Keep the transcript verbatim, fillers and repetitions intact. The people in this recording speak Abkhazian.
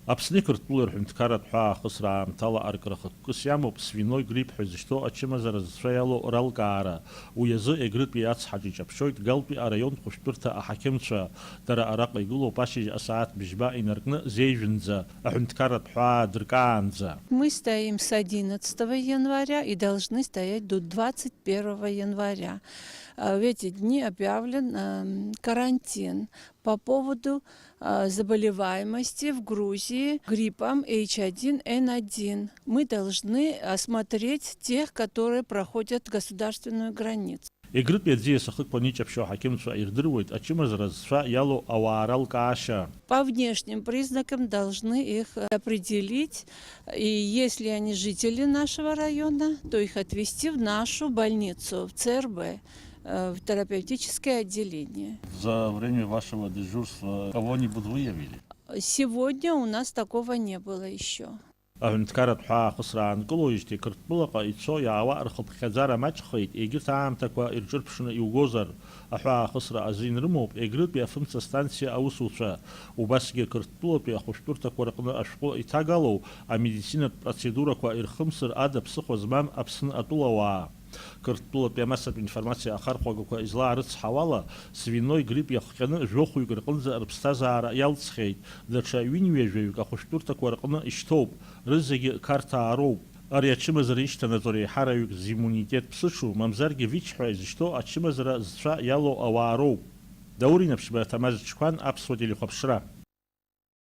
Аԥсни Қырҭтәылеи рҳәынҭқарратә ҳәаахысра аамҭала аркра хықәкыс иамоуп свиной грипп ҳәа изышьҭоу ачымазара зцәа иалоу ралкаара. Уи азы Егрытәи ацҳаҿы иҷаԥшьоит Галтәи араион хәышәтәырҭа аҳақьымцәа. Дара араҟа игылоуп ашьыжь асааҭ бжьба инаркны зеижәынӡа, аҳәынҭқарратә ҳәаа дыркаанӡа. Мы стоим с одиннадцатого января и должны стоять до двадцать первого января. А, в эти дни объявлен, эм, карантин по поводу, а, заболеваемости в Грузии гриппом H один N один. Мы должны осмотреть тех, которые проходят государственную границу. Егрытәи аӡиас ахықәан иҷаԥшьоу аҳақьымцәа ирдыруеит ачымазара зцәа иалоу ауаа ралкаашьа. По внешним признакам должны их определить, и если они жители нашего района, то их отвезти в нашу больницу, в Ц Р Б, э, в терапевтическое отделение. За время вашего дежурства кого-нибудь выявили? Сегодня у нас такого не было еще. Аҳәынҭқарратә ҳәаахысра аанкылоижьҭеи Қырҭтәылаҟа ицо-иаауа рхыԥхьаӡара маҷхеит, егьырҭ аамҭақәа ирҿырԥшны иугозар. Аҳәаахысра азин рымоуп Егрытәи афымца станциа аусуцәа. Убасгьы Қырҭтәылатәи ахәышәтәырҭақәа рҟны ашәҟәы иҭагалоу амедицинатә процедурақәа ирхымсыр ада ԥсыхәа змам Аԥсны атәылауаа. Қырҭтәылатәи амассатә информациа ахархәагақәа излаарыцҳауала, свиной грипп иахҟьаны жәохәҩык рҟынӡа рыԥсҭазаара иалҵхьеит, даҽа ҩынҩажәаҩык ахәышәтәырҭақәа рҟны ишьҭоуп, рызегьы Қарҭаа роуп. Ари ачымазара ишьҭанаҵо реиҳараҩык зиммунитет ԥсыҽу, мамзаргьы ВИЧ ҳәа изышьҭоу ачымазара зцәа иалоу ауаа роуп. Даур Инаԥшьба, Ҭамаз Чқәан, Аԥсуа телехәаԥшра.